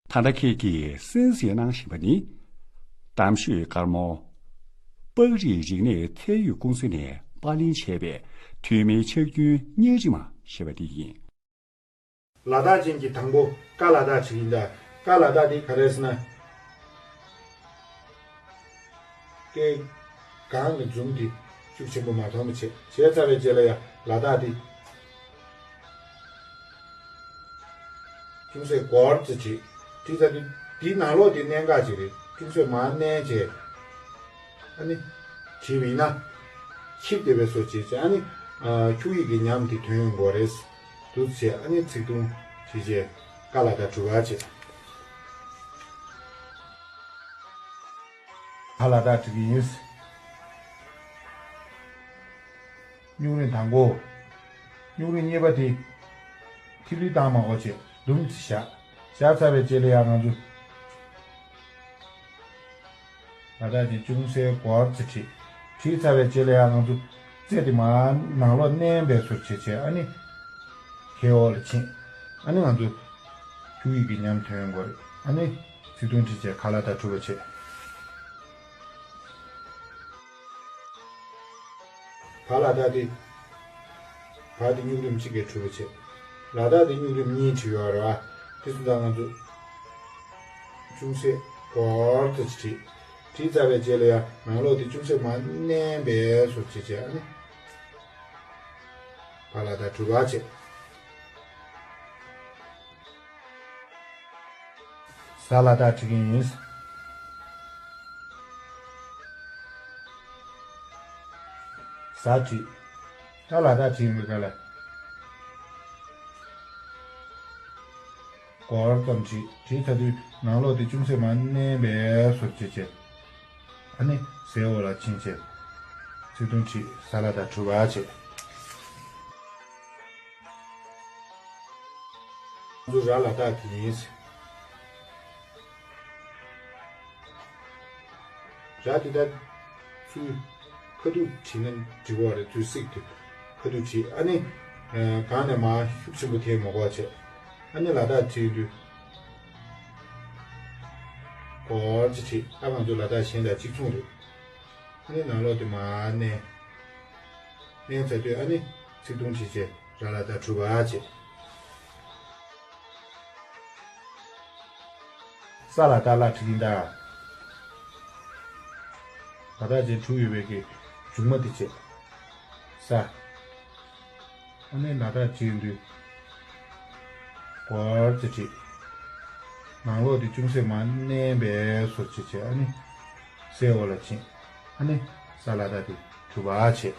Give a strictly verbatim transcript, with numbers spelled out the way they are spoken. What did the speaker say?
ད་ལྟ་ཁྱེད་ཀྱིས་གསན་གཟིགས་གནང་བཞིན་པ་ནི། གཏམ་ཤོད་དཀར་མོ། པགས་རིགས་རིག་གནས་ཚད་ཡོད་ཀུང་སི་ནས་པར་ལེན་བྱས་པའི་ཐོན་མིའི་ཕྱག་རྒྱུན་བརྙན་རིས་མ་ཞེས་པ་དེ་ཡིན། ལ་དྭགས་ཅན་གྱི་དང་པོ་ཀ་ལ་དྭགས་བྲིས་ཡིན་ད། ཀ་ལ་དྭགས་དེ་ག་རེ་ཟེར་ན། སྐད་གང་གི་འཛུམ་དེ་ཤུགས་ཆེན་པོ་མ་མཐོང་བ་བྱས། བྱས་ཚར་བའི་རྗེས་ལ་ཡང་ལ་དྭགས་དེ་ཅུང་ཟད་སྒོར་ཙམ་བྲིས། བྲིས་ཚར་དུས་དེའི་ནང་ལོགས་དེ་མནན་ག་ཅིག་རེད། ཅུང་ཟད་མར་མནན་བྱས། ཨ་ནི། བྲིས་པ་ཡིན་ན། ཆིབས་བསྡད་པའི་བཟོ་བྱས་བྱས། ཨ་ནི། ཨ། ཁྱུག་ཡིག་གི་ཉམས་དེ་ཐོན་ཡོང་གི་རེད། འདུག་བྱས། ཨ་ནི་ཚིག་ཐུང་བྲིས་བྱས་ཀ་ལ་དྭགས་གྲུབ་པ་བྱས། ཕ་ལ་དྭགས་བྲིས་ཀྱི་ཡིན། སྨྱུག་རིང་དང་པོ། སྨྱུག་རིང་གཉིས་པ་དེ། ཐིག་ལེ་བཏང་མ་དགོས་བྱས་སྡུམ་བྱས་བཞག་བཞག་ཚར་བའི་རྗེས་ལ་ཡང་ང་ཚོ། ལ་དྭགས་ཀྱི་ཅུང་ཟད་སྒོར་ཙམ་བྲིས། བྲིས་ཚར་བའི་རྗེས་ལ་ཡང་ང་ཚོ་རྩེ་དེ་མར་ནང་ལོགས་མནན་པའི་བཟོ་བྱས་བྱས། ཨ་ནི། ཁའི་འོག་ལ་ཕྱིན། ཨ་ནི་ང་ཚོ་ཁྱུག་ཡིག་གི་ཉམས་ཐོན་ཡོང་གི་རེད། ཨ་ནི་ཚིག་ཐུང་བྲིས་བྱས་ཁ་ལ་དྭགས་གྲུབ་པ་བྱས། བ་ལ་དྭགས་དེ། བ་དེ་སྨྱུག་རིམ་གཅིག་གིས་གྲུབ་པ་བྱས། ལ་དྭགས་དེ་སྨྱུག་རིམ་གཉིས་བྲིས་ཡོད་རེད་བ། དེ་ཚོ་ད་ང་ཚོ་ཅུང་ཟད་སྒོར་ཙམ་བྲིས། བྲིས་ཚར་བའི་རྗེས་ལ་ཡང་ནང་ལོགས་དེ་ཅུང་ཟད་མར་མནན་པའི་བཟོ་བྱས་བྱས། ཨ་ནི། བ་ལ་དྭགས་གྲུབ་པ་བྱས། ཟ་ལ་དྭགས་བྲིས་ཀྱི་ཡིན། ཟ་བྲིས། ད་ལ་དྭགས་བྲིས་ཡོང་བའི་སྐབས་ལ། སྒོར་ཙམ་བྲིས། བྲིས་ཚར་དུས་ནང་ལོགས་དེ་ཅུང་ཟད་མར་མནན་པའི་བཟོ་བྱས་བྱས། ཨ་ནི་ཟའི་འོག་ལ་ཕྱིན་བྱས། ཚིག་ཐུང་བྲིས། ཟ་ལ་དྭགས་གྲུབ་པ་བྱས། ང་ཚོ་ར་ལ་དྭགས་དེ་ཡིན། ར་དེ་ད་ཚུར་ཁ་ཐུག་བྲིས་ན་འགྲིག་གི་རེད། ཚུར་གསེག་དུས་ཁ་ཐུག་བྲིས། ཨ་ནི། ཨ། གང་ནས་མར་ཤུགས་ཆེན་པོ་འཐེན་མ་དགོས་བྱས། ཨ་ནི་ལ་དྭགས་བྲིས་དུས་སྒོར་ཙམ་བྲིས། ཨ། ང་ཚོ་ལ་དྭགས་གཞན་དང་གཅིག་མཚུངས་རེད། ཨ་ནི་ནང་ལོགས་དེ་མར་མནན། མནན་ཚར་དུས་ཨ་ནི་ཚིག་ཐུང་བྲིས་བྱས་ར་ལ་དྭགས་གྲུབ་པ་བྱས། ས་ལ་དྭགས་སླ་བྲིས་ཀྱི་ཡིན་ད། ལ་དྭགས་ཅན་དྲུག་ཡོད་པའི་གི་མཇུག་མ་དེ་བྱས། ས། ཨ་ནི་ལ་དྭགས་བྲིས་དུས་སྒོར་ཙམ་བྲིས། ནང་ལོགས་དེ་ཅུང་ཟད་མར་མནན་པའི་བཟོ་བྱས་བྱས། ཨ་ནི་སའི་འོག་ལ་ཕྱིན། ཨ་ནི་ས་ལ་དྭགས་དེ་གྲུབ་པ་བྱས།